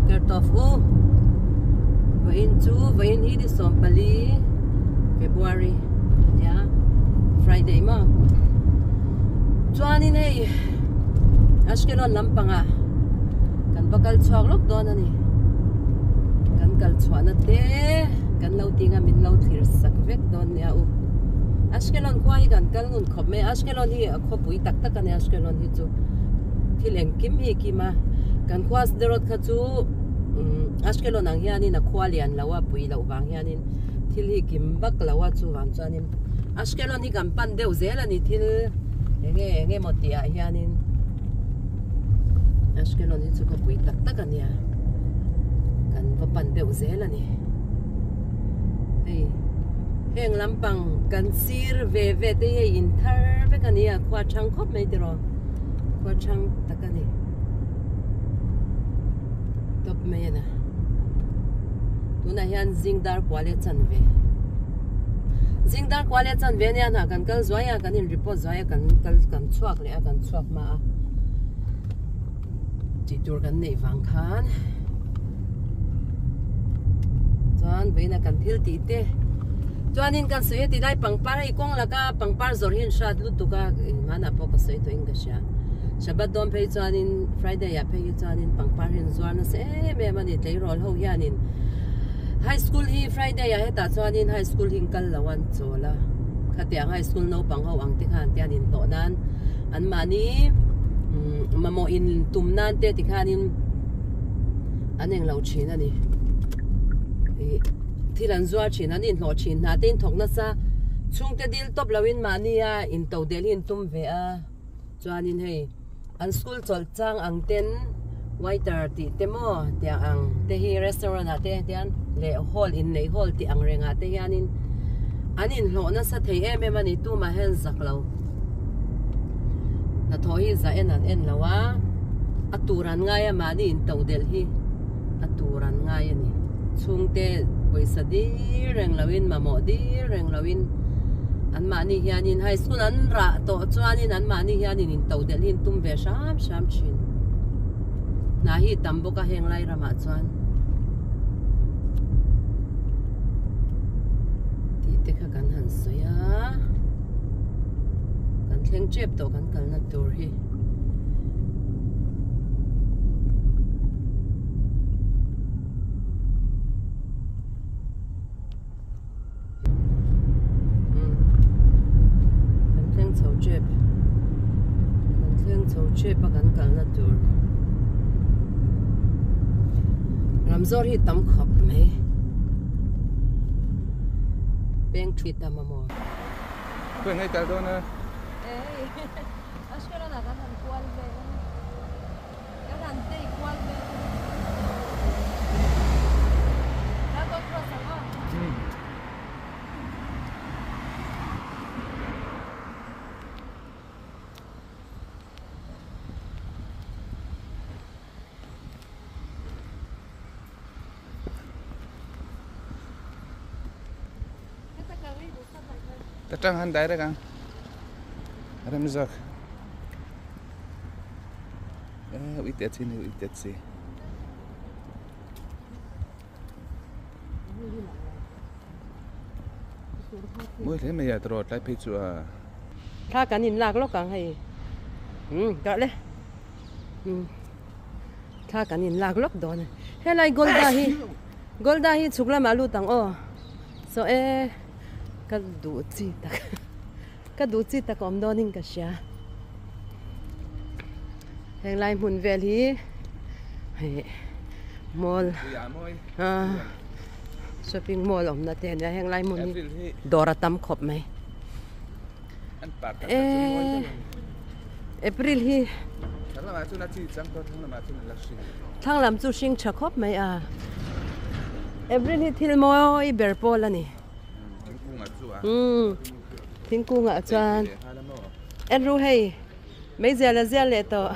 Boker tov u. Vawiin chu vawiin hi ni 14 February ania Friday maw. Chuanin hei Ashkelon lampangah kan va kal chhuak lawk dawn a ni. Kan kal chhuahna te kan lo ting a min lo thlir sak vek dawn nia u. Ashkelon khua hi kan kal ngun khawp mai a, Ashkelon hi a khawpui tak tak a ni Ashkelon hi chu thil engkim hi kim a, kan khua Sderot kha chu Ashkelon ang hianin a khua lian lo a pui loh vang hianin thil hi kim vak lo a chuvang chuanin Ashkelon hi kan pan deuh zel a ni thil enge enge maw tih ah hianin Ashkelon hi chu khawpui tak tak a nia kan va pan deuh zel a ni hei heng lampang kan sir ve ve te hi hei in thar vek a ni a khua thang khawp mai tiraw khua thang tak a ni tawp mai a na tunah hian zing dar kual e chan ve zing dar kual e chan ve ania hna kan kal zuai a kan in report zuai a kan kal kan chhuak leh a kan chhuak hma a tih tur kan neih vang khan chuan vawiin a kan thil tih te chuanin kan sawi heti lai pangpar hei kawng laka pangpar zawrh hi an hrat lutuk a hmanah pawh ka sawi tawh in ka hria Shabbat dawn phei chuanin Friday ah phei hi chuanin pangpar hi an zuar nasa em em a ni tleirawl ho hianin high school hi Friday ah hetah chuanin high school hi an kal lo a an chawl a khatiang high school naupang ho ang te khan tian inhlawh nan anmahni mamawh in tum nan te tikhanin an englo thin a ni ih thil an zuar thin an inhlawh thin hna te in thawk nasa chhungte dil tawp loin mahnia into del hi an tum ve a. Chuanin hei an school chawlh chang ang ten waiter tih te maw tiang ang te hi restaurant ah te hian leh hall inneih hall tih ang rengah te hianin an inhlawh nasa thei em em a ni tumah hian zak lo hnathawh hi za en an en lo a a tur an ngai a mahni into delh hi a tur an ngai a ni chhungte pawisa dil reng loin mamawh dil reng loin. Anmahni hianin high school an rah tawh chuanin anmahni hianin in to delh hi an tum ve hram hram thin. Hna hi tam bawk a heng lai ramah chuan. Tih te kha kan han sawi a. Kan thleng tep tawh kan kalna tur hi. Kan thleng chho tep kan thleng chho tep a kan kalna tur Ramzawr hi tam khawp mai peng thi tam a maw. Khawi ngei tel dawn a. Ei Ashkelon ah kan han kual vel a kan han tei kual vel a. Dragon cross ang aw. Ta tang han direct ang. Rem zawk. Eh, ui te chi ni ui te chi. Mawi hle mai a tawrh tlai phei chu a. Thla kan in lak lawk ang hei. Um tah le. Um thla kan in lak lawk dawn a. Helai Golda hi Golda hi chhuk lamah lut ang aw. Saw e ka duh chi tak ka duh chi tak awm dawnin ka hria. Heng lai hmun vel hi hei mall shopping mall awmna te ania heng lai hmun hi dawr a tam khawp mai eh April hi thlang lam chu hring tha khawp mai a April hi thil mawi ber pawl a ni thingkungah chuan Andrew hei. Mei zial a zial leh tawh.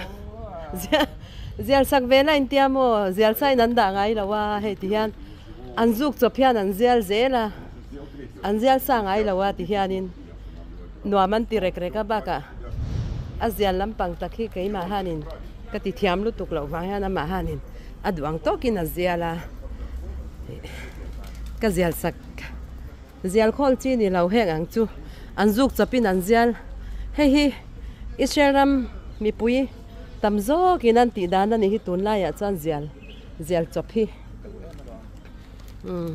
Zial sak ve la intia maw? Zial sa in an dah ngai lo a, hei ti hian an zuk chawp hian an zial zel a, an zial sa ngai lo a ti hianin nuam an ti rek rek a bakah a zial lampang tak hi keimah hanin ka ti thiam lutuk loh vang hian amah hanin. A duh ang tawkin a zial a, ka zial sak zial khawl chi ni lo heng ang chu an zuk chawpin an zial. Hei hi Israel ram mipui tam zawkin an tih dan a ni hi tunlaiah chuan zial zial chawp hi umm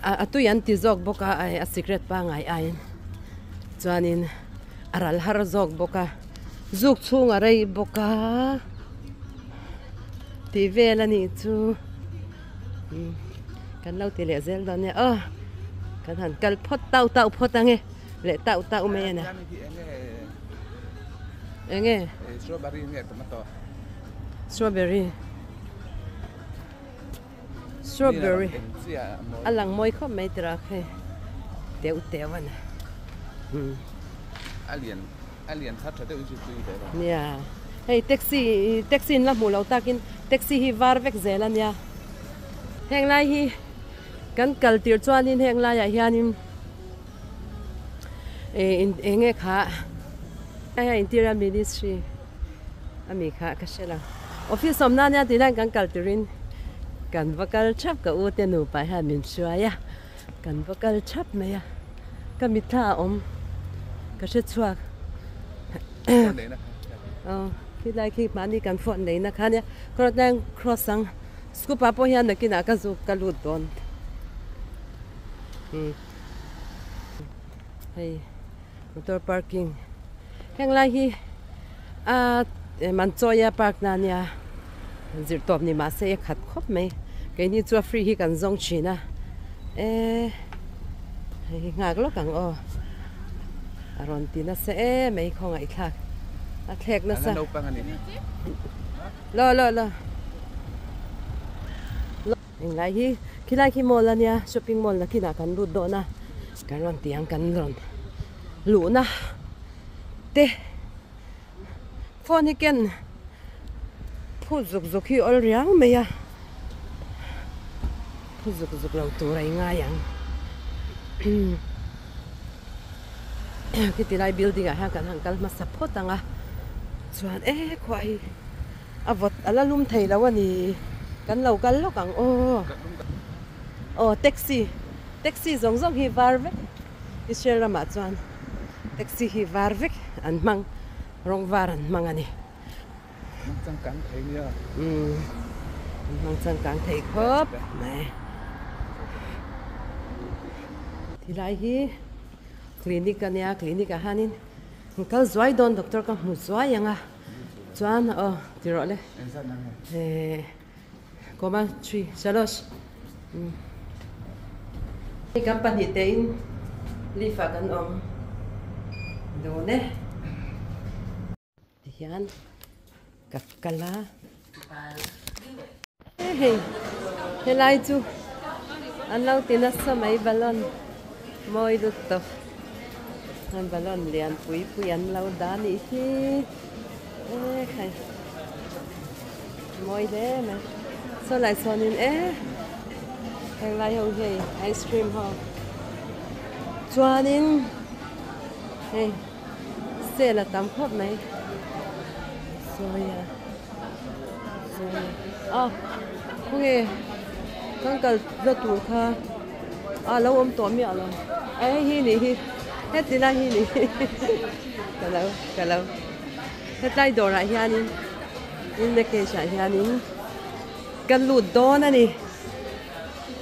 a tui an ti zawk bawk a a sikret pangai aiin chuanin a ral har zawk bawk a zuk chhung a rei bawk a. Tih vel a nih chu kan lo ti leh zel dawn nia aw kan han kal phawt tauh tauh phawt ang e leh tauh tauh mai a ni eng nge strawberry nge tomato strawberry strawberry a lang mawi khawp mai tira hei teuh teuh a ni a lian A lian thar tha deuh in zirtir ve lo. Nia, hei taxi taxi in la hmuh loh takin taxi hi var vek zel a nia. Heng lai hi kan kal tirh chuanin heng laiah hianin eh eng nge kha hei a interior ministry a mi kha ka hre lo. Office awmna ania tih hian kan kal turin kan va kal thap ka u te nupa hian min hruai a. Kan va kal thap mai a, ka mitthla a awm ka hre chhuak aw khilai khi mahni kan phone neihna kha ania kawrtlang cross ang scoop ah pawh hian nakinah ka zuk ka lut dawn umm hei motor parking heng lai hi a Manchawia park na ania zirtawp ni mahse a khat khawp mai keini chu a free hi kan zawng thin a e hei hi nghak lawk ang aw a rawn ti nasa em mai khawngaihthlak a thlek nasa lo lo lo englai hi khilai khi mall ania shopping mall nakinah kan lut dawn a kan rawn ti ang kan rawn luhna te. Phone hi ken phut zuk zuk hi awl riang mai a, phut zuk zuk lo tur a i ngai ang. Khiti lai building ah hian kan han kal hmasa phawt ang a, chuan e khua hi a vawt a la lum thei lo a ni, kan lo kal lawk ang aw. Aw taxi, taxi zawng zawng hi var vek. Israel ramah chuan taxi hi var vek an hmang, rawng var an hmang a ni. Hmang changkang thei nia. Umm, an hmang changkang thei khawp mai. Tilai hi clinic a nia, clinic ah hianin an kal zuai dawn doctor ka hmu zuai ang a, chuan aw ti rawh le. Ehh. Kawma three shalosh umm hei kan pahnih te in lift ah kan awm dun e tihian ka kal a hei helai chu an lo ti nasa mai balon mawi lut tawp balon lian pui pui an lo dah a nih hi e khai. Mawi hle mai. Saw lai sawnin e heng lai ho hi hei ice cream ho chuanin hei sale a tam khawp mai sawia sawia a khawnge kan kal na tur kha a lo awm tawh miah lo a hei hi nih hi heti lai hi nih hi ka lo ka lo. Hetlai dawrah hianin in cage ah hianin ka lut dawn a ni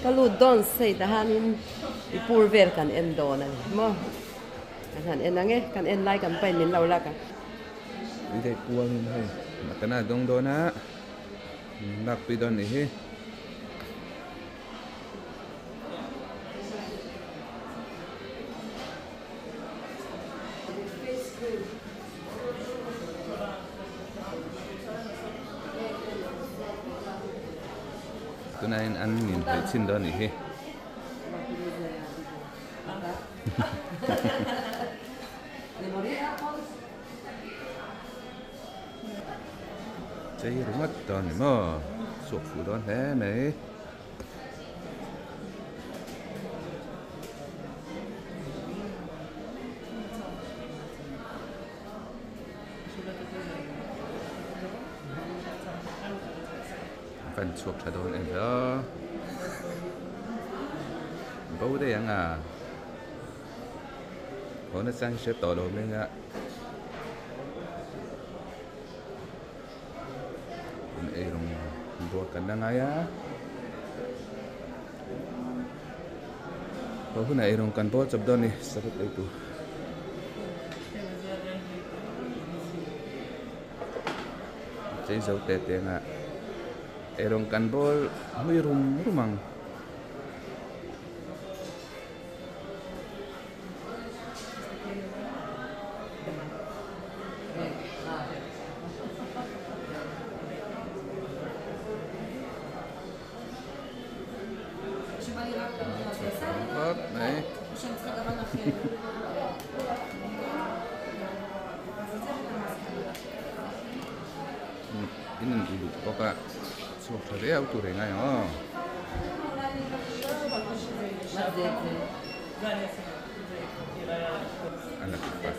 ka lut dawn side ah hianin i pur vel kan en dawn a ni maw kan han en ang e kan en lai kan pain min lo lak ang. Tui thei kuangin hei matana dawng dawn a lak pui dawn nih hi. Tunah hian an inhnaih chhin dawn a nih hi. Chei ringawt dawn a ni maw? Chhuak fuh dawn hle mai. Van chhuak tha dawn em ve aw. Bo daih ang a. Haw nasa hi hre tawh lo mai a. In ei rawng buak kan la ngai a. Haw hunah ei rawng kan bawl chawp dawn a ni sabbath ei tur. Chei zo teh teh anga ei rawng kan bawl hmui rum rum ang. In an uluk bawk a chhuak tha viau tur eng ai ang aw. A la tuk a.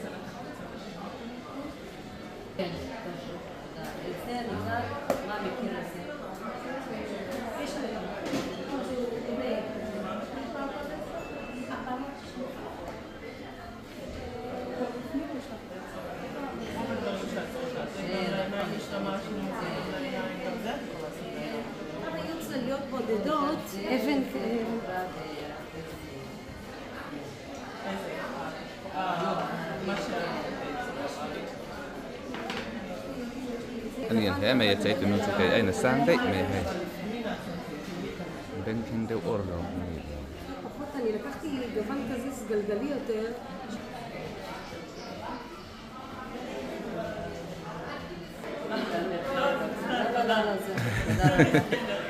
A lian hle mai a chei tunu chu kei a in a sang daih mai a hei bengthleng deuh awr lo a ni.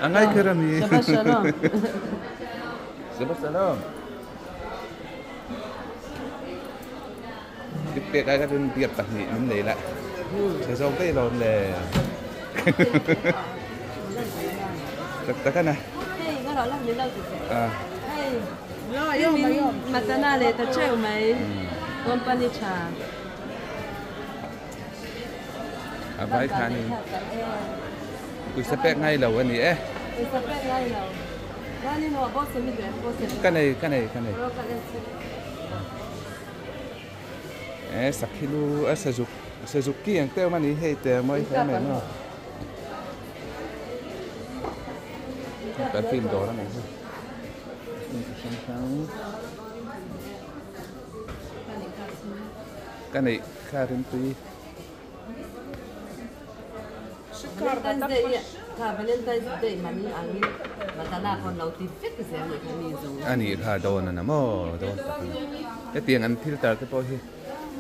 A ngai kher a mi. Shabbat shalom. Shabbat shalom. Tip pek ai kha chuan biak pahnih min nei la. Chhe zawk daih lo le. Tak tak ana. Hei nga rawh la min lo ti teh. Hei. Min matana leh ta teuh mai. Company tha. A vai khanin pawisa pek ngai lo a ni e. Pawisa pek ngai lo. Ka nei ka nei ka nei. E sakhi lu a sazuk sazuk ki ang teuh a ni hei te mawi hle mai maw. Perfume dawr a ni hi. Perfume chi hrang hrang. Ka neih kha rimtui. Valentine's Day kha Valentine's Day man angin matana pawn lo ti vek zel nih kha mi zawng. A nih kha dawn a na maw dawn tak a ni. Hetiang an thil tar te pawh hi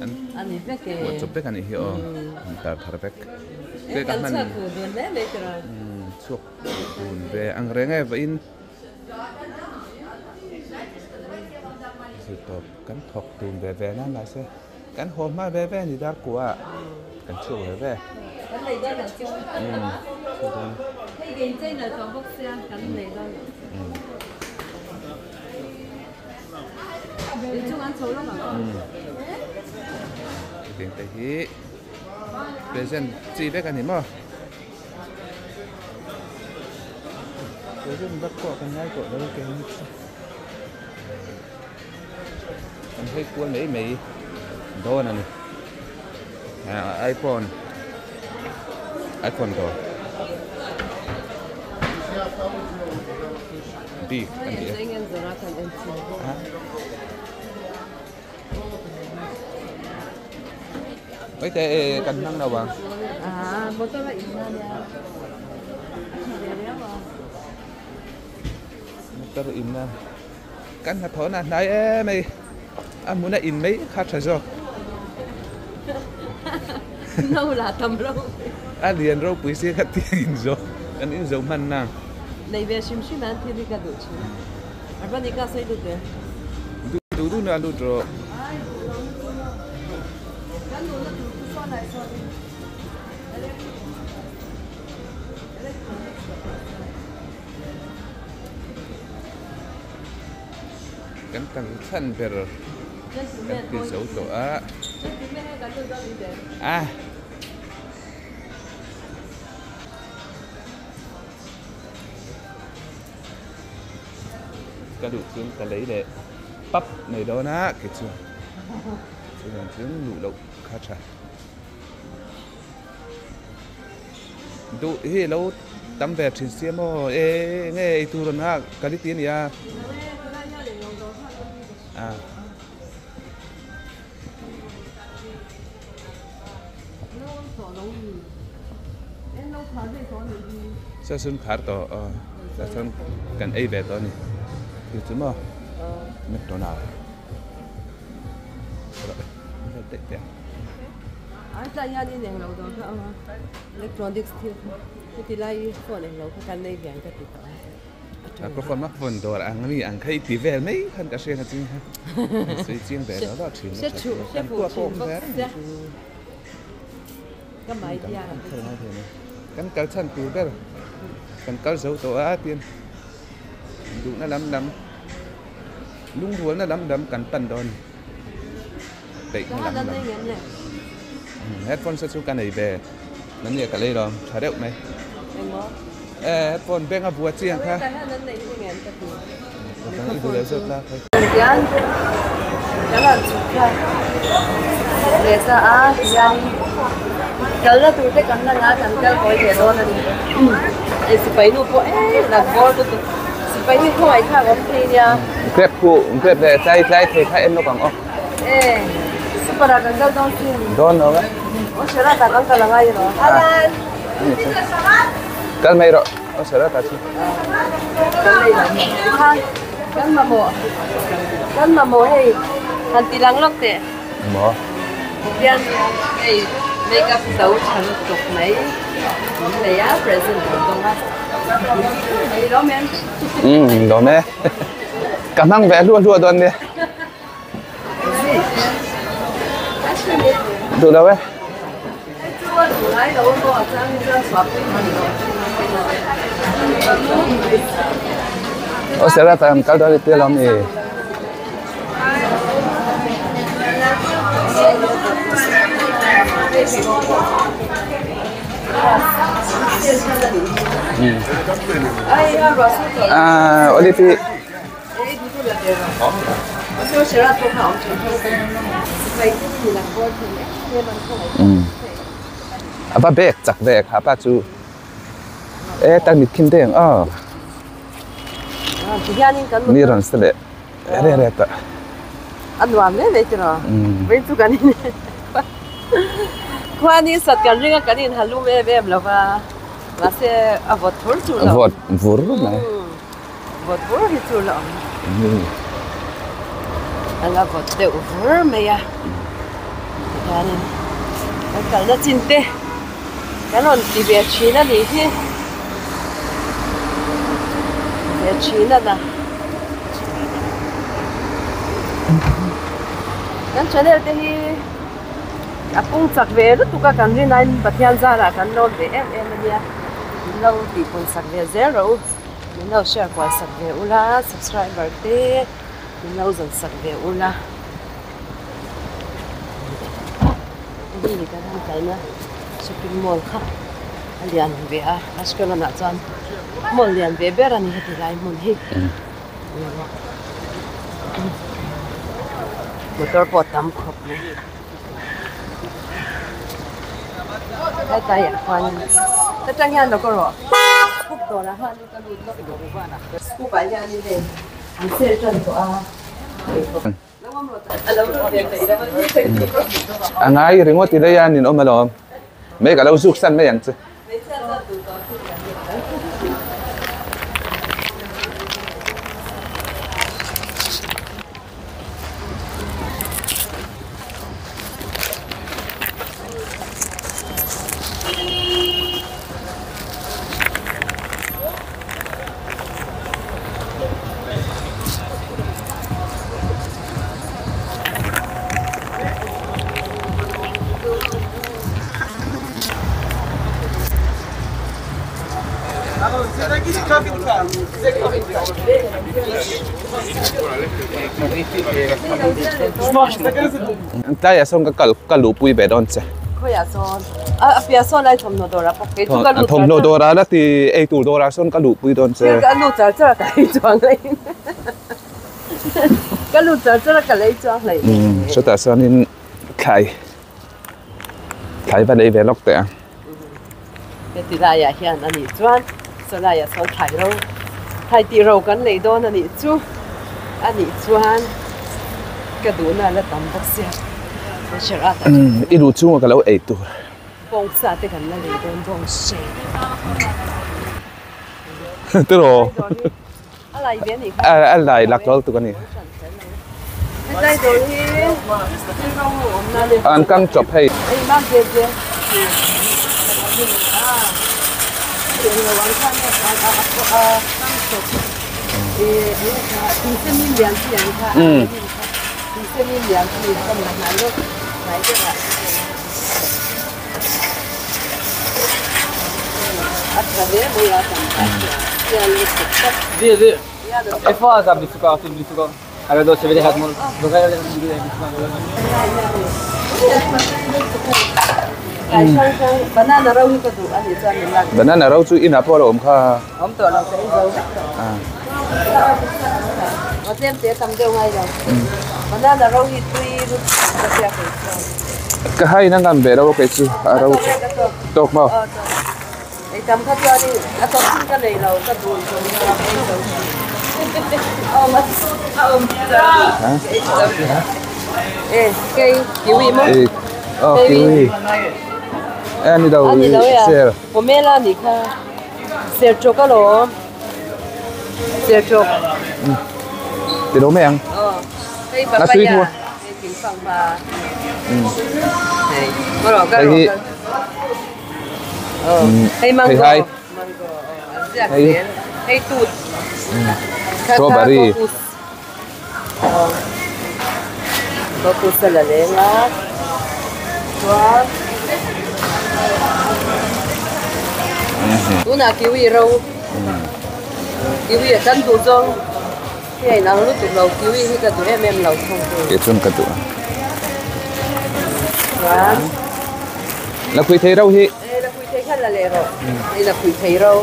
an A ni vek e. Huat chawp vek a nih hi aw an tar thar vek. E kan chhuak hu dun hle mai tiraw. Chhuak dun ve ang reng e vawiin. Zirtawp kan thawk dun ve ve na mahse kan haw hma ve ve a ni dar kua ah kan chhuak ve ve. Kan nei dawn lo chu. Hei game channel tawh bawk sia kan nei dawn lo. Inchung an chho lawk ang. Hetiang te hi present chi vek a ni maw? Present vak pawh kan ngai tawh lo kei ni chu. Kan hei kual mai mai dawn a ni. iPhone iPhone dawr bik a ni e. Mấy thế cần năng đâu à? À, motor là in na. Motor in na. Kan hna thawh na hnai em ei. A hmun a in mai kha tha zawk. No la tam ro. A lian ropui sia kha tiang in zo kan in zo hman na. Nei ve hrim hrim an thil hi ka duh thin. Arbani ka sawi lut ve. Duh duh na lut rawh. Ai duh lo ni chu maw. Kan duh na tur chu sawn ai sawn in. Kan kal chhan ber kan ti zo tawh a. A. Ka luh chuan ka lei leh pap mai dawn a kei chu chuvang chuan luh loh kha tha. Duh hi lo tam ve thin sia maw e nge ei tur an a ka li ti a nia. Saswn khar tawh aw saswn kan ei ve tawh a ni chu chu maw McDonald Tlai hian in englo dawr kha a awm a electronics thil kha heti lai phone englo kha kan nei ve ang ka ti tawh a. Microphone mah phone dawr ang mi ang kha i ti vel mai khan ka hriat a ching kha sawi chiang ve lo lo thin a tha kan kuah pawh awm ve reng chu kan kal chhan tur ber kan kal zo tawh a tin duhna lam lam lungrualna lam lam kan pan dawn peihna lam lam headphone se chu ka nei ve nania ka lei lo tha deuh mai. Eh phone beng a bua chiang kha. I duh leh zawt la khai. Tian kan han chhuk kha leh ta a tihian kalna tur te kan lan a kan kal kawi leh dawn a ni. Hei sipai nu pawh eh nak bawr lutuk sipai hi khawngaih thlak awm thei nia. Grep khu grep leh tlai tlai thei kha en lawk ang aw. Eh super ah kan kal dawn sin. Dawn lo e. Aw sharata kan kal angai rawh. Alan. Kal mai rawh aw sharata chu. Kan mamawh kan mamawh hei han ti lang lawk teh. Maw. Hian hei makeup to tha lutuk mai min nei a present kan dawng a. Hei lawm em? Umm lawm e. Ka hmang ve hluah hluah dawn nia. Duh lo e. Aw Sarah ta kal dawn iti alawm ni. Ah, Olivi. A va bek chak ve kha pa chu e tak mit khin deng a mi rawn sa leh re re ta a nuam hle mai tiraw vei chu kan in khuan hi sat kan ring a kan in ha lum em em lo va mahse a vawt thur chu a vawt vur mai. Vawt vur hi chu la awm. A la vawt deuh vur mai a. Tihianin kan kalna chin te kan rawn ti ve thin a nih hi. Ve thin a na. Kan channel te hi a pung chak ve lutuk a kan rinaiin Pathian zarah kan lawm ve em em a nia. Min lo tihpun sak ve zel rawh u. Min lo share kual sak ve ula subscriber te min lo zawn sak ve ula hei kan han kalna shopping mall kha a lian ve a Ashkelon ah chuan mall lian ve ber a ni heti lai hmun hi motor pawh tam khawp mai hetlaiah khuanin hetang hian lo ka rawh scoop dawrah khan ka lut lawk scoop ah hianin hei an sale tan tawh a a ngai ringawt i lei a nin awm alawm mai ka lo zuk san mai ang che. Tlaiah sawn ka kal ka luhpui ve dawn che. Khawiah sawn a piah sawn lai thawmhnaw dawrah pawh kei chu ka lut char char. Thawmhnaw dawrah la ti ei tur dawrah sawn ka luhpui dawn che. Ka lut char char a ka ei chuang laiin. Ka lut char char a ka lei chuang hlei. Chutah chuanin thlai thlai va lei ve lawk teh ang. Heti laiah hian a nih chuan saw laiah sawn thlai ro thlai tih ro kan lei dawn a nih chu a nih chuan ka duhna la tam bawk sia I duh chunga ka lo ei tur. Bawngsa te kan la lei dawn bawng se. Tiraw. A lai ve a nih kha. A lai lak lawk tuk a ni. Hetlai dawr hi thil ro awm na le. An kang chawp hei. Ei mam ve ve. Kang chawp. Thingsemim lian chi ang kha. Thingsemim lian chi ka la hnai deuh hnai deuh ah. A tha hle mai a tam tak hian lutuk tlat. Banana ro hi ka duh a nih chuan min lak. Banana ro chu inah pawh a lo awm kha. Awm tawh lo ka ei zo vek tawh. Aw tlem te tam deuh ngai lo. Banana ro hi tui lut ka tia kei chuan. Ka hai na ngam ve lo kei chu a ro chu. Tawk maw? Aw tawk. Ei tam kha chuan in a tawp chin ka nei lo ka duh zawng kha ka ei zo thin. A awm a a awm chuan ka ei zo thin. E kei kiwi maw? Aw kiwi. E ani lo ser. Pomelo a nih kha. Ser chawk alawm. Ser chawk. Ti lo mai ang. Aw hei papaya hei thingfanghma. Hei Hei hi. Hei mango. Mango an ziak zel. Hei tut. Strawberry. Cocos a la leng a. Chuan tunah kiwi ro. Kiwi a kan duh zawng hi a inang lutuk lo. Kiwi hi ka duh em em lo thung tur. Kei chuan ka duh a. Chuan La phui thei ro hi. E la phui thei khan la leh rawh. Hei la phui thei ro.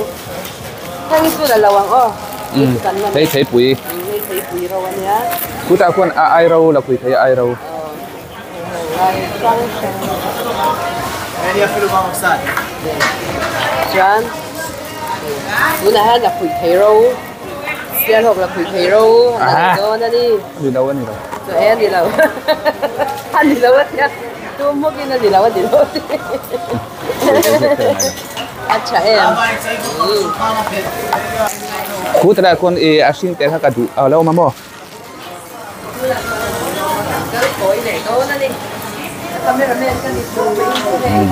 Heng hi chu la lo ang aw. Hei chu kan la Hei thei pui. Hei thei pui ro a nia. Khutah khuan a ai ro la phui thei a ai ro. Ai hrang hrang. Chuan tunah hian la phui thei ro. Sial hawk la phui thei ro a la dawn a ni. Ni lo a ni lo. Chu e a ni lo. A ni lo a tia. Tu hmawkin a ni lo a ni lo ti. A tha em. Khu tala khuan i a hring te kha ka duh a lo ma maw. Kal kawi leh dawn a ni. Cameraman ka ni chu mai in hei.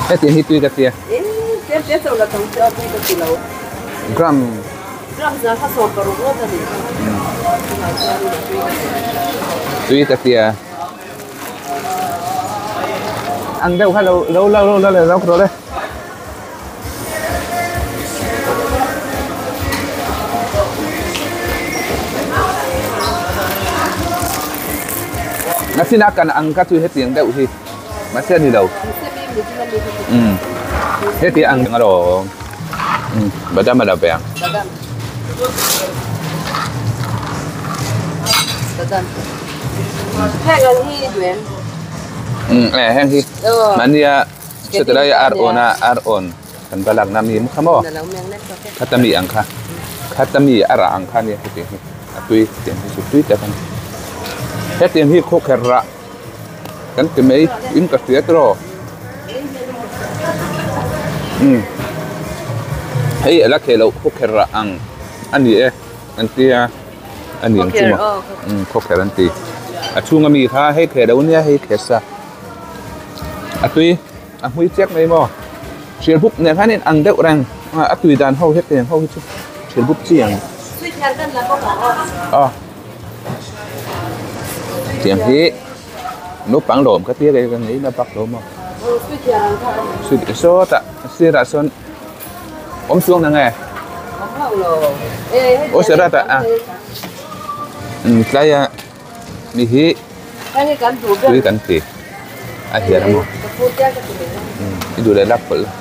Hetiang hi tui ka tia. Tlem tlem chauh la tam chu a tui ka ti lo. Gram. Gram zan kha 16 ngawt a ni. Tui ka tia. Ang deuh kha lo lo lo lo lo lo lo le. Nasina kan ang ka chu hetiang deuh hi. Mahse a ni lo. Umm heti ang alo umm badam a la ve ang. Badam. Badam. Heng ang hi duh em? Umm e heng hi mahnia satilai ar awn a ar awn kan va lakna mi kha maw khata mi ang kha khata mi a rah ang kha nia hetiang hi a tui hetiang hi chu tui tak a ni hetiang hi khawkherh rah. Kan ti mai in ka hria tawh umm hei a la thei loh khawkherh rah ang a ni e an tia a ni ang chu maw umm khawkherh an ti a chhunga mi kha hei thei lo nia hei thei sa a tui a hmui chiak mai maw thir bup nen khan in ang deuh reng a tui dan ho hetiang ho hi chu thir bup chi ang aw. Tiang hi naupang lawm ka tia kei ka ngei na bak lo maw sawtah sirah sawn awm chuang nang e aw sirah tah a tlai a mi hi tui kan ti a hian a maw i duh leh lak pawlh la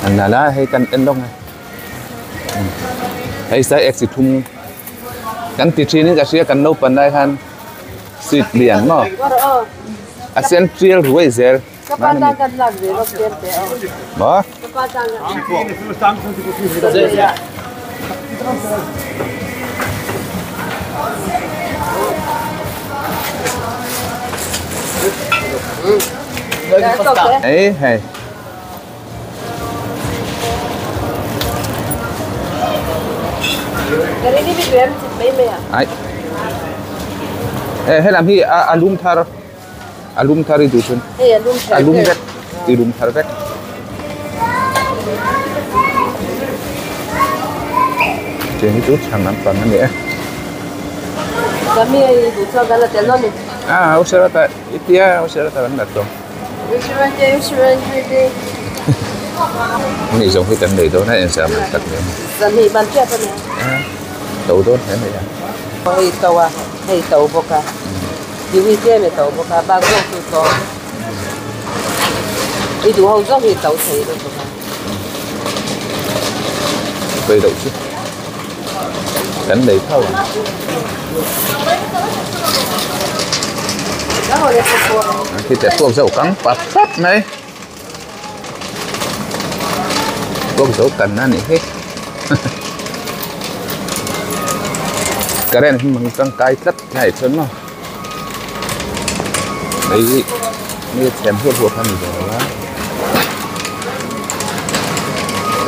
an la la hei kan en lawk nge. Hei sai ek chi thum kan ti thin in ka hria kan naupan lai khan sweet lian maw a sen tial ruai zel maw Ei hei. Ai. Eh helam hi a lum thar a lum thar i duh chun a lum vek i lum thar vek Tiang hi chu chhang lampang a ni e. Ah, usarata itia usarata kan la tawh. Ni zawng hi kan nei dawn a engzah man tak nen. Zahnih man chiat a nia. To dawn hle mai a. Hei to a, hei to bawk a. Kiwi tlem e to bawk a, bak zawk chu to. I duh ho zawk hi to thei lutuk a. Pawi loh chu. Kan nei phau ang. Khi te puak zo kang pat pat mai. Puak zo kan na ni hi. Current hi mang tangkai tlat lai chuan maw. Hei hi mi thiam huat huat kha ni ve lo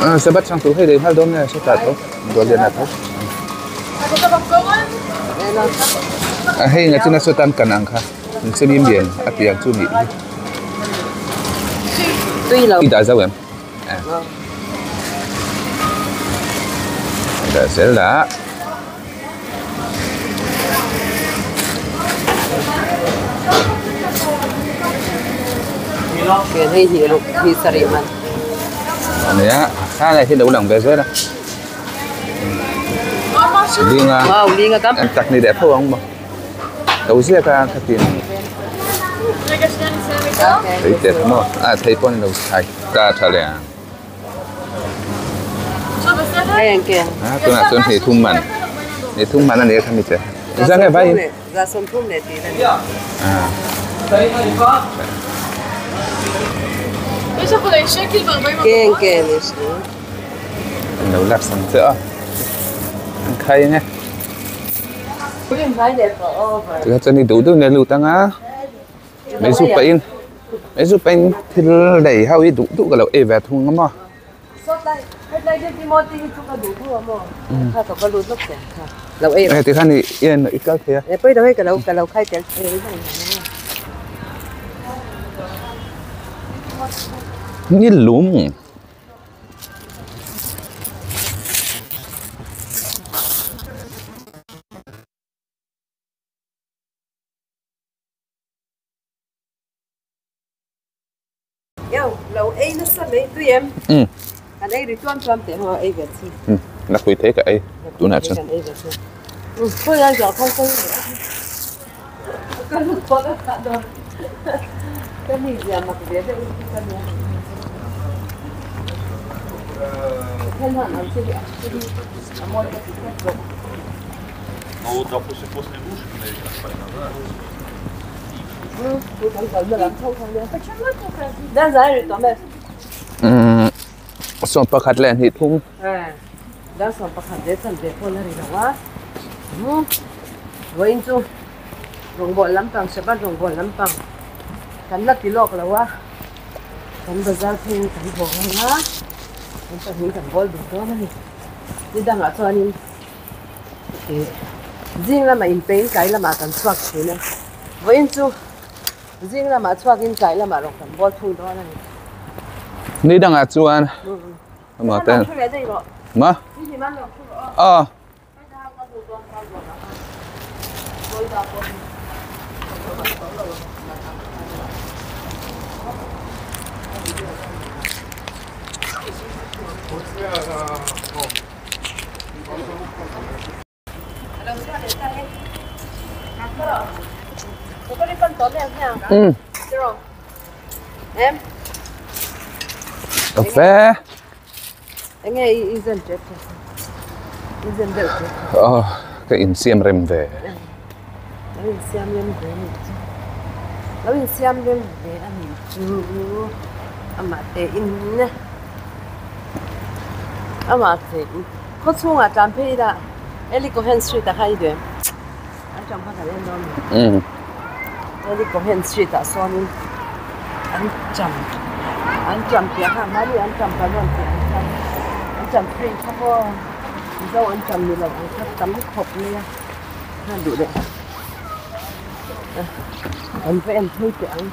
a. Sabat chang tur hei leh nghal dawn nge sawtah tawh Dawlian ah tho. A hei nga chuna sawtan kan ang kha selim lian a piang chu nih hi. I dah zau em? Dah zel dah. Ania kha này hi lo lang ve zel a linga an tak ni leh tho ang maw lo ziak a khatin thei te maw a thei pawh an lo thlai ta tha leh ang. A tunah chuan hei thum man hei thum man a ni a khami che zan nge vai in an lo lak sam che a an khai ang e tikha chuan i duh duh in a lut ang a. Mei zu pahin mei zu pahin thil lei ho hi duh duh ka lo ei ve thung ang maw. Hei tikhan i en i kal thei a. Ni lum. Yo, lo ei nasa mai tui em? Um. Kan ei ri tuam tuam teh ho ei ve chi. Um, la pui thei ka ei tunah chuan. Kan ei ve chi. Um, khawi lai zawh khan kal leh a. Ka lut pawh ka thlah dawn. Ka mi zia mak ve deuh hi ka nia. Then han ang chi hi a chi hi a mawi ka ti tlat bawk. Sawm pakhat leh hnih thum. Zing lamah inpein tlai lamah kan chhuak thin a, vawiin chu zing lamah chhuakin tlai lamah rawng kan bawl thung dawn a ni. Ni dangah chuan maw te maw aw. Ừ. Cà phê. In zen deuh te. Aw ka insiam rem ve. Lo insiam rem ve a nih chu. Lo insiam rem ve a nih chu. Amah te in amah te in khaw chhungah tlan phei ila Eli Cohen Street ah khan i duh em? An tang kha kan en dawn ni. Eli Cohen Street ah sawnin an cham an cham piah kha mahni an cham kan rawn tih ang khan an cham free kha maw Mizo an cham ni lo ang kha tam khawp mai a khan duh leh kan va en phei teh ang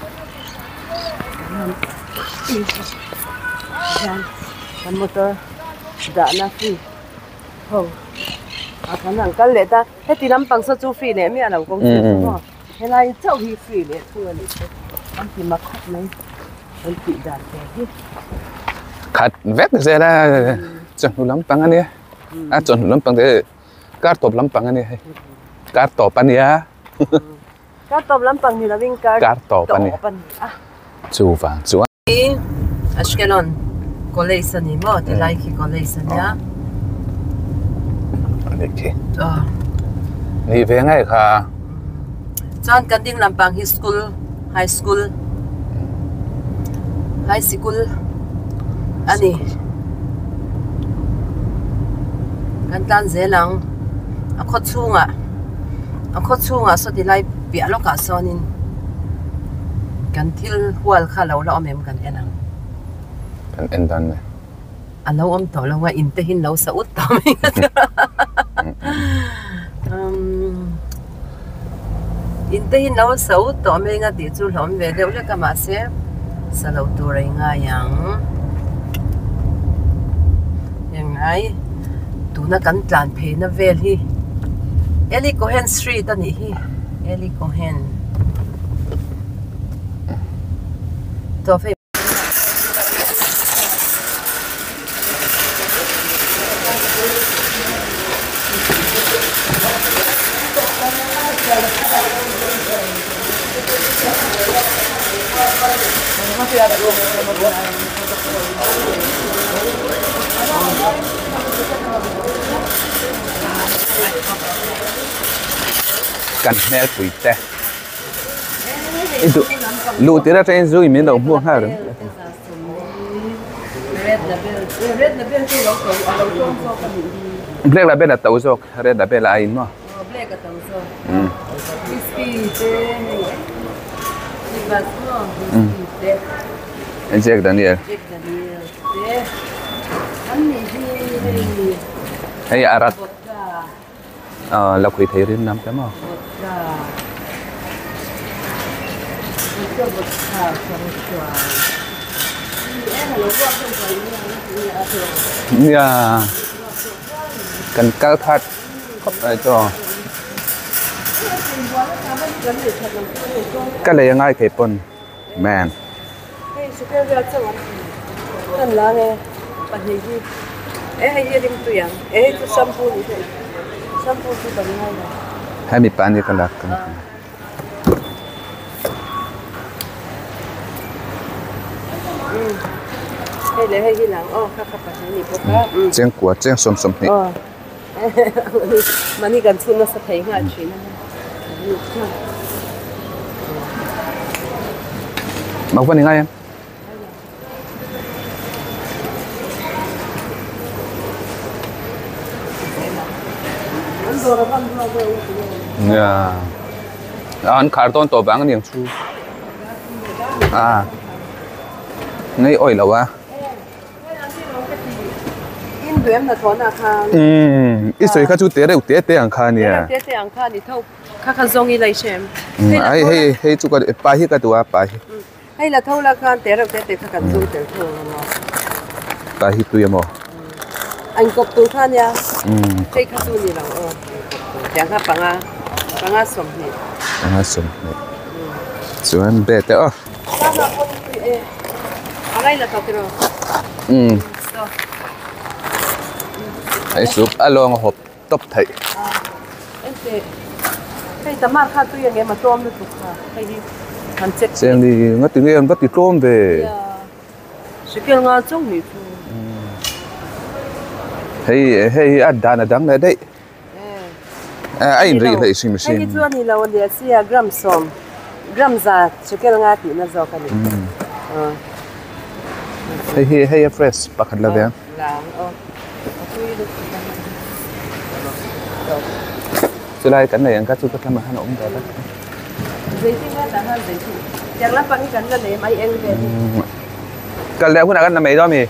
hian kan motor dahna free ho a kan han kal leh ta. Heti lampang saw chu free leh miah lo kawng chu chu maw helai chauh hi free leh thung a nih chu an ti mak khawp mai an tih dan te hi. Khat vek zel a chawhnu lampang a nia a chawhnu lampang te kar tawp lampang a nia hei kar tawp a nia. Kar tawp lampang ni lovin kar tawp a ni a. Chuvang chuan. Hi Ashkelon College a ni maw tilai khi college a nia. A nih khi. Nih ve ngei kha. Chuan kan ding lampang hi school high school high sikul a ni. Kan tlan zel ang a khaw chhungah a khaw chhungah saw tilai piah lawkah sawnin. Kan thil hual kha lo la awm em kan en ang. Kan en dan le. A lo awm tawh lo a, in te hin lo sa ut tawh mai ka ti a. In te hin lo sa ut tawh mai nga tih chu hlawm ve deuh hlek a mahse sa lo tur a ingai ang. Engai tuna kan tlan pheina vel hi Eli Cohen Street a nih hi. Eli Cohen. Kan hmel pui te i duh luh tir atangin zu in min lo hmuak nghal reng black label a to zawk red label a in maw Jack Daniel hei a rat. Ờ, lộc thì thấy riêng năm cái mà. Yeah. Cần cao thật khóc lại cho. Cái này ngay cái pon man. Hemi pa ni ka lak kan. Cheng kua cheng sawm sawm hnih. Mak va ni ngai em? Yeah. An khar dawn tawh vang aniang chu. À. Ngei oi lo a. Umm i sawi kha chu te reuh te te ang kha ania. Ai hei hei chu ka pa hi ka duh a pa hi. Hei la tho la khan te reuh te te kha kan zung tel thung a maw. Pa hi tui a maw. An kawp tur kha nia. Hei kha chu ni lo aw. Tiang kha panga panga sawmhnih. Panga sawmhnih. Chuan be te aw. Panga pawh hi tui e. A ngai la tawk emaw. Umm. Hei sup a lawng a hawp tawp theih. Cheng ni nga ti nge an va ti tlawm ve. Hei hei a dan a dang leh daih. A in rih hlei hrim hrim. Hei chu a ni lo a nia sia gram sawm gram za shekel nga tihna zawk a ni. Hei hi hei a fresh pakhat la ve ang. Lang aw. A tui lutuk a. Chulai kan nei ang kha chu ka thlamah khan a awm ta tak. Zeitin nga tah khan zeitin. Tiang lampang hi kan la nei mai eng vel hi. Kal leh hunah kan la mai dawn mi.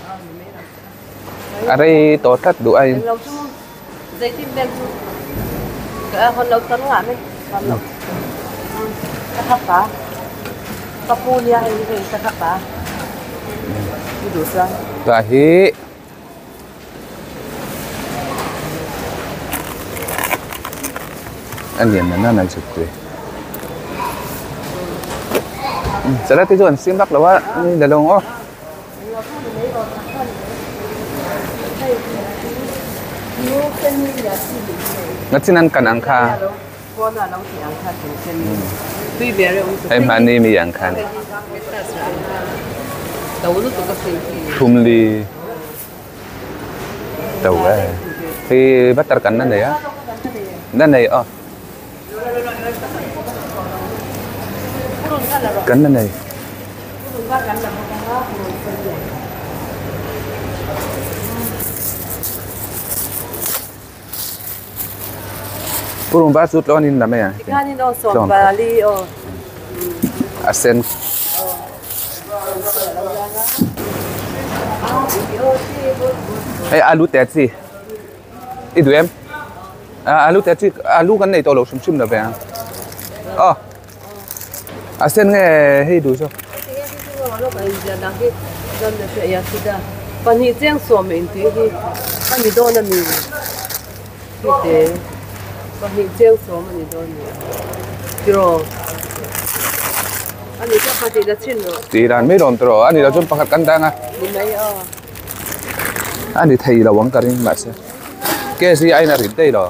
A rei tawh tlat duh a in. Englo chu zeitin vel chu ka hawn lo tam ngah mai hawn lo ka khap a ka pu nia hei hei ka khap a i duh chuan. Tah hi a lian nana nai chut tui. Salad te chu an sim vak lo a ni la lo ang aw. Ngachin an kan ang kha. Hei hmani mi ang khan. Thumli to e. Hi butter kan na nei a. Na nei aw. Kan na nei. Purun va chu tlawn in la mai ang. Tlawn A sen. Hei alu te chi. I duh em? Alu te chi alu kan nei tawh lo hrim hrim lo ve ang. Aw. A sen nge hei duh zawk. Pahnih cheng sawm in tih hi a ni dawn a mi hite pahnih cheng sawm a ni dawn ni tiraw a ni chuan pahnih la chhin rawh. Tih dan mai lawm tiraw a ni lo chuan pakhat kan dang a. Ni mai aw. A ni thei lo ang ka ring mahse case hi a in a rit daih lo.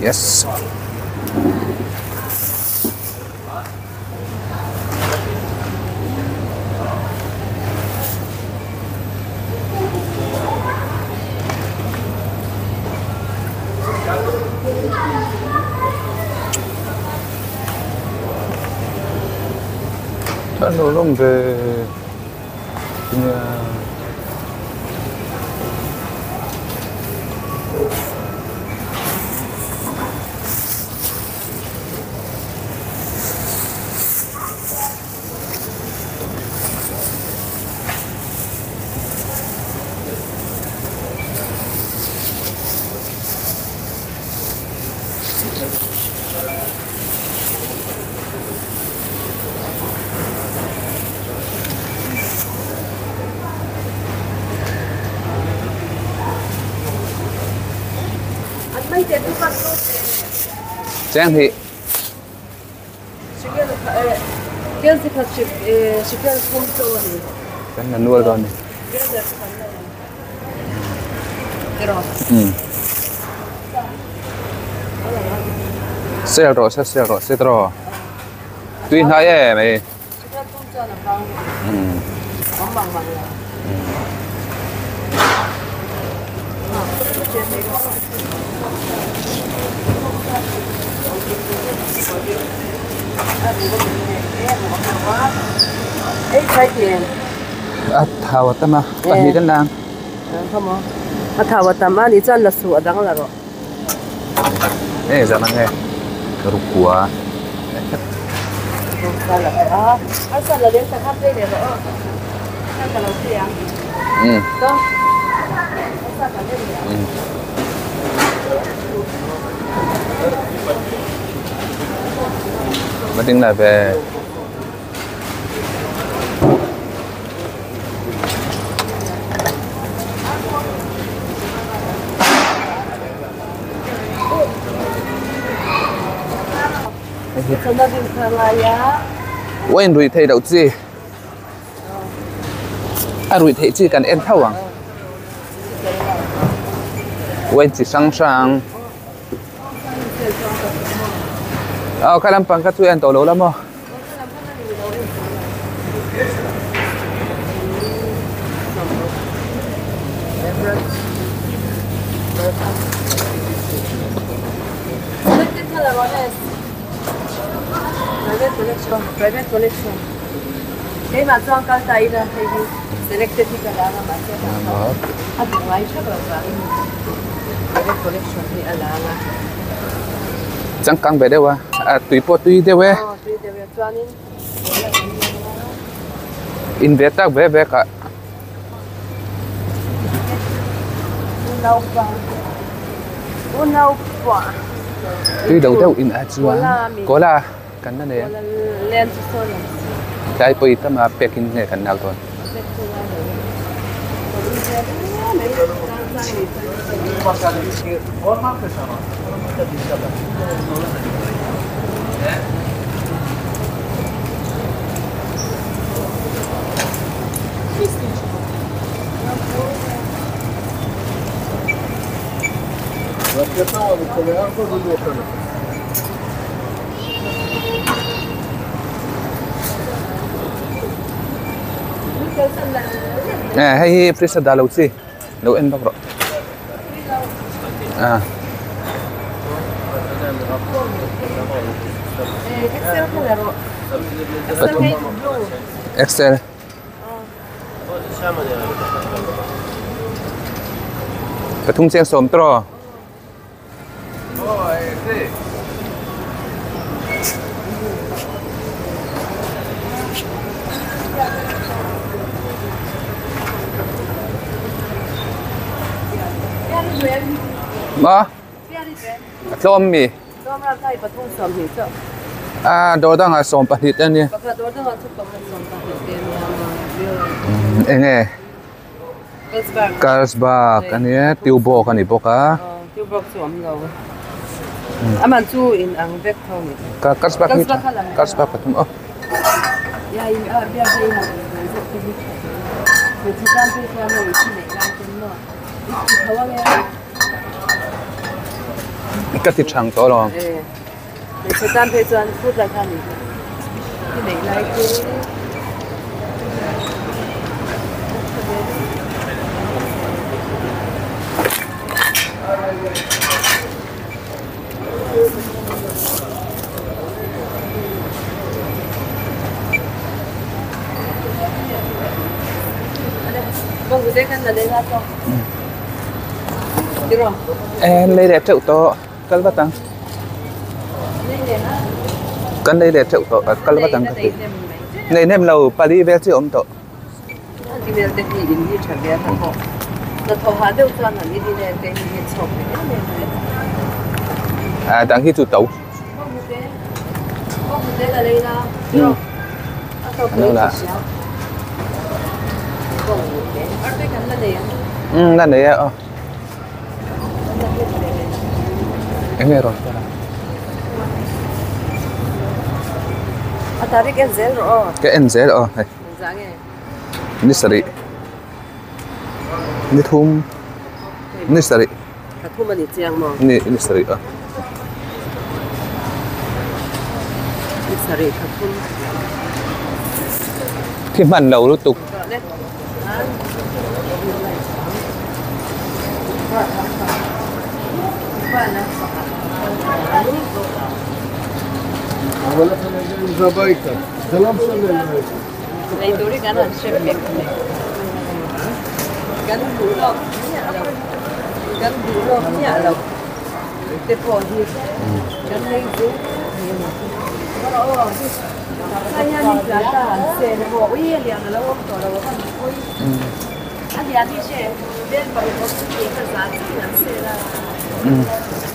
Yes. Ano lawm ve nia. Cheng hi. Kan la nual dawn ni. Sel rawh se sel rawh se tiraw. Tui hnai em ei. A thau a tam a pahnih kan lang. A thau a tam a nih chuan la suh a dang la rawh. Nge zan ang nge rukua. Bắt đứng lại về. Wine rui thei loh chi a rui theih chi kan en tho ang wine chi hrang hrang aw kha lampang kha chu en tawh lo la maw. Private collection keimah chuan kal ta ila hei hi selected hi ka la anga mahse a duh ngai thak lo vangin private collection hi a la anga. Changkang ve deuh a, a tui pawh tui deuh e. Aw tui deuh e chuanin in ve tak ve ve kah. Unaupa unaupa tui lo deuh in a chuan cola kan la nei a tlai pawh i tam a pek in nge kan lak dawn. Hei hi fridge a dah lo chi lo en bawk rawh ah. Excel pathum chiang sawm tawh. Ma a tlawm mi a dawr dangah 12 te a nia eng nge Carlsberg a nia Tuborg a ni bawk a Carlsberg hi Carlsberg pathum aw ka ti thang tawh alawm. Lei leh teuh tawh kal vat ang kan lei leh teuh tawh kal vat ang ka ti nei hnem lo pali vel chi a awm tawh. A dang hi chu to. Um la nei a aw. Eng nge rawn kal a? Ka en zel aw hei. Ni sarih ni thum ni sarih ni ni sarih a. Khi hman lo lutuk.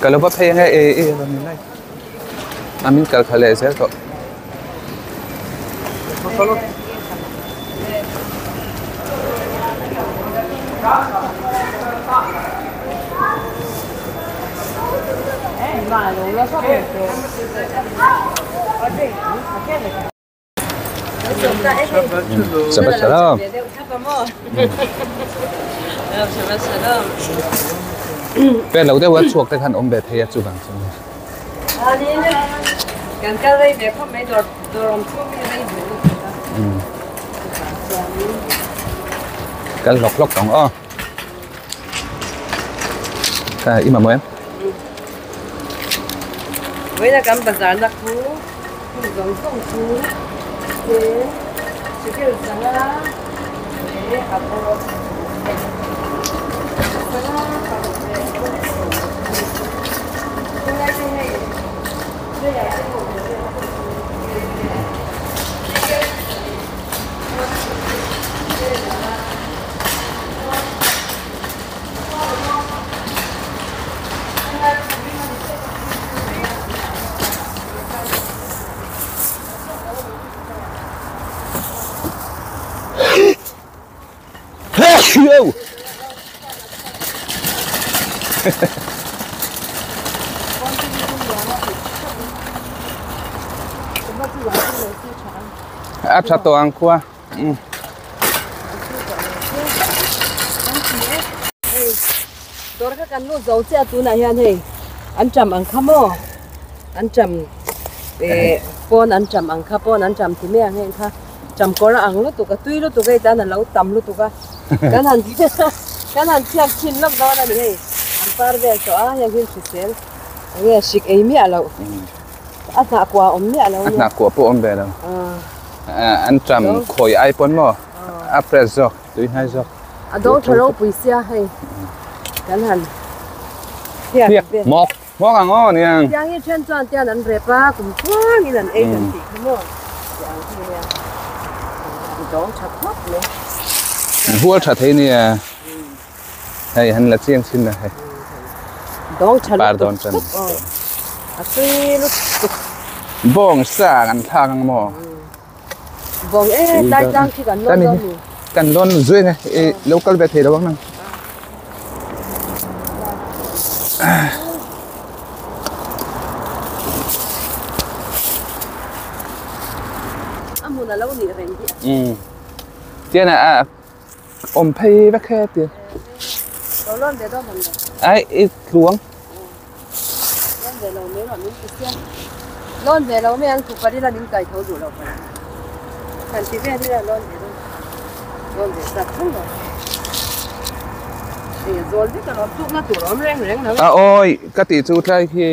Ka lo va phei ange e e rawn ni lai a min kal khalh leh zel tawh. Shabbat shalom. Shabbat shalom. Pe lo deuh a chhuak te khan awm ve thei a chu vang chu. Kan kal rei ve khawp mai dawr dawr awm chhung hi rei ve lutuk a. Kal hlawk hlawk tawng aw. Ka i mamawh em? Vawiin kan bazar na khu hmun zawng zawng chu te sikil sanga leh a bawr sanga paruk leh a bawr sawm tunlai te hei leiah te pawh hmuh theih a Yo! A tha tawh ang khua. Dawr kha kan lut zo chiah tunah hian hei an ṭam ang kha maw an ṭam eh pawn an ṭam ang kha pawn an ṭam ti mai ang heng kha ṭam kawr a ang lutuk a tui lutuk hei tan a lo tam lutuk a kan han kan han chhiak chhin lawk dawn a ni hei an par vel tawh a heng hi hrisel enge hrik ei miah loh a hnah kua awm miah lo a hnah kua pawh awm ve lo an ṭam khawi ai pawn maw a fresh zawk tui hnai zawk a dawng tha ropui sia hei kan han thiak mawk mawk ang aw niang tiang hi then chuan tian an rep a kum tluangin an ei kan tih kha maw tiang hi nia dawng tha khawp mai hual tha thei nia hei han la chiang chin la hei dawng tha par dawn chan a tui lutuk bawng sa kan thlak ang maw bawng e tlai tlang khi kan lawn dawn ni kan lawn zui nge i lo kal ve thei lo ang nang a hmun a lo nih reng hi tian a awm phei vek he tia lo lawn ve dawn ang ai i tluang lawn ve lo mai rawh min ti sia lawn ve lo mai ang thu parila min kai tho duh lo pa kan ti vel ila lawn ve dawn lawn ve chak tho lo hei a zawl vek alawm tlukna tur a awm reng reng lo a awi ka tih chu tlai khi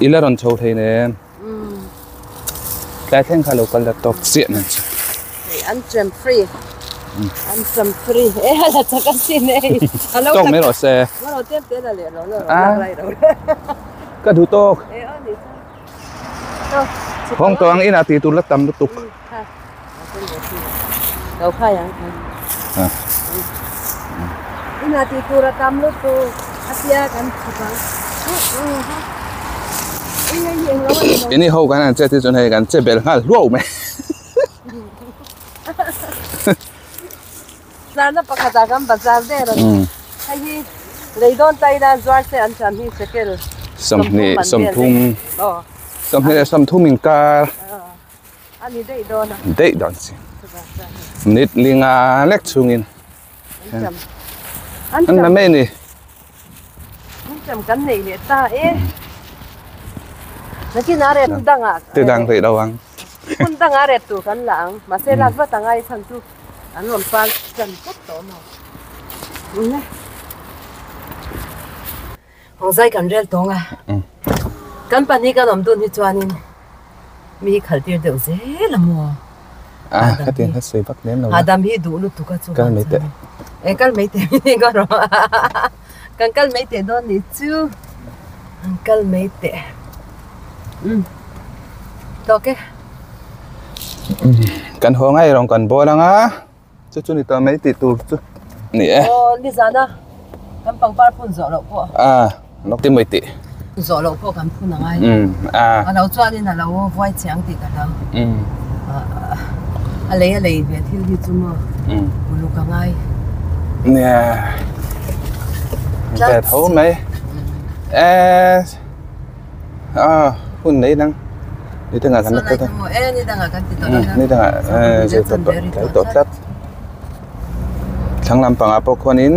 ila rawn chho thei nen tlai thleng kha lo kal la tawk chiah nan chu hei an chem free an chem free e la chak a sin ei alo tawk mai rawh se lo tem te la le lo lo la lai lo ka duh tawk e a ni chu hawng tawh ang inah tih tur la tam lutuk lo khai ang inah tih tur a tam lutuk a tia kan chhuk ang ini ho kan an che ti chuan hei kan che bel nghal hluau mai tlarna pakhatah kan bazar der a ni hei hi lei dawn ta ila zuar se an ṭam hi shekel sawmhnih sawmthum sawmhnih leh sawmthum inkar a ni daih dawn a daih dawn si nit linga lek chungin an la mai ni an ṭam kan nei leh ta e nakin a rep dangah ti dang rih lo ang hun dangah rep tur kan la ang mahse lak vat a ngai chhan chu an rawn par ṭan phawt tawh maw Hawngzai kan rel tawng a kan pahnih kan awm dun hi chuanin mi hi khalh tir deuh zel a maw a ka ti kha sawi vak lem lo Adam hi duh lutuk a chu kal mai teh e kal mai teh mi ka rawh kan kal mai teh dawn ni chu kan kal mai teh tawk e kan haw ngai rawng kan bawl anga chu chu ni tawh mai tih tur chu ni e aw nizana kan pangpar phun zawh loh pawh a lawk ti mai tih zawh loh pawh kan phun angai a a lo chuanin a lo vuai chiang tih ka hlau a lei a lei ve thil hi chu maw uluk angai nia ve tho mai e a Hun nei dang ni dangah kan la kal dawn. Ni dangah zir tawp tlai tawh tlat. Thlang lampangah pawh khuanin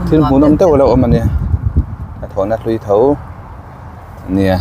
thil hmuhnawm deuh a lo awm a nia. A thawhna hlui tho a nia.